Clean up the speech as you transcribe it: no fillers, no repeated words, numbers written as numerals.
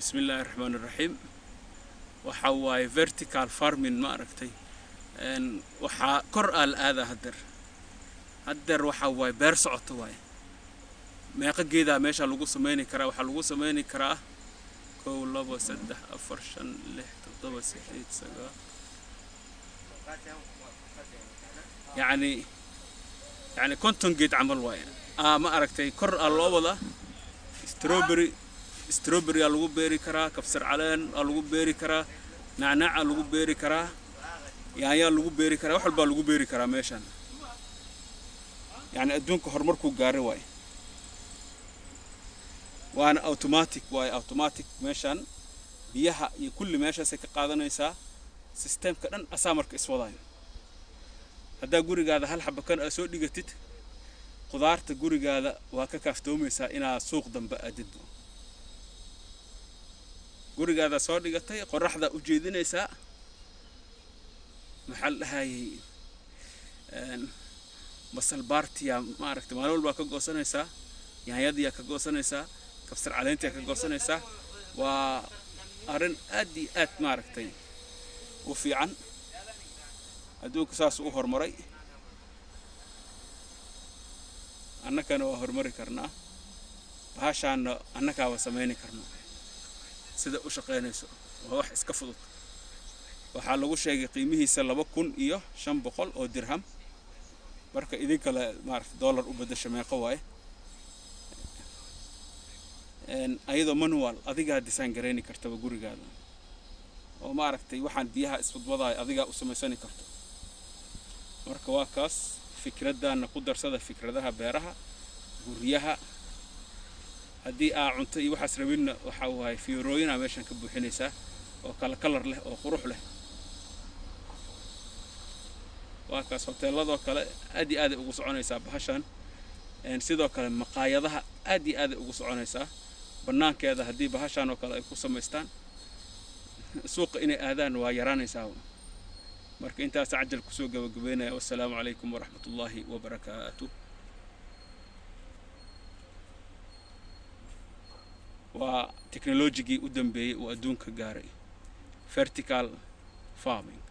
Bismi illaahi raxmaan iraxiim. Waxa waaye vertical farming, ma aragtay? Waxaa kor aa la aadaa haddeer. Haddeer waxaa waaye beer socoto waaye. Meeqa geedaa meesha lagu sameyni karaa? Waxaa lagu sameyni karaa 1, 2, 3, 4, 5, 6, 7, 8, 9, yacni 50 geed camal waaye. Ma aragtay, kor aa loo wadaa. Strawberry aa lagu beeri karaa, kabsar caleen aa lagu beeri karaa, nacnac aa lagu beeri karaa, yaanyaa lagu beeri karaa, wax walbaa lagu beeri karaa meeshan. Yacni adduunka horumarkuu gaaray waaye. Waana automatic waaye, automatic. Meeshan biyaha iyo kulli meeshaasay ka qaadanaysaa. Systemka dhan asaa marka iswadaayo. Haddaa gurigaada hal xaba kan aa soo dhigatid, qudaarta gurigaada waa ka kaaftoomaysaa inaad suuq dambe aadidbo. Gurigaada soo dhigatay, qoraxda u jeedinaysaa, maxaa la dhahayay, basal baartiya, ma aragtay, maalin walbaa ka goosanaysaa, yaanyadiyaa ka goosanaysaa, kabsar caleentiyaa ka goosanaysaa. Waa arrin aad iyo aad, maaragtay, u fiican. Adduunka saas u horumaray, annakana waa horumari karnaa. Bahashaana annakaaba samayni karnaa. Sida u shaqaynayso waa wax iska fudud. Waxaa lagu sheegay qiimihiisa 2500 oo dirham. Marka idin kale, maaragta, dollar u beddesha, meeqo waaye? Ayadoo manual adigaa design garayni kartaba gurigaada oo, maaragtay, waxaan biyaha iswadwadaaya adigaa u samaysani karto. Marka waa kaas. Fikraddaana ku darsada fikradaha beeraha guryaha. Haddii aa cunto iyo waxaas rabinna, waxaa waaye fiirooyinaa meeshan ka buuxinaysaa oo kala kalar leh oo qurux leh. Waa kaas. Hoteeladoo kale aad iyo aaday ugu soconaysaa bahashan. Sidoo kale maqaayadaha aad iyo aaday ugu soconaysaa. Bannaankeeda haddii bahashan oo kale ay ku samaystaan, suuqa inay aadaan waa yaraanaysaa. Marka intaas cajal kusoo gabagabeynaya. Wassalaamu calaykum waraxmat ullaahi wabarakaatuh. Waa teknolojigii u dambeeyey uu adduunka gaaray, vertical farming.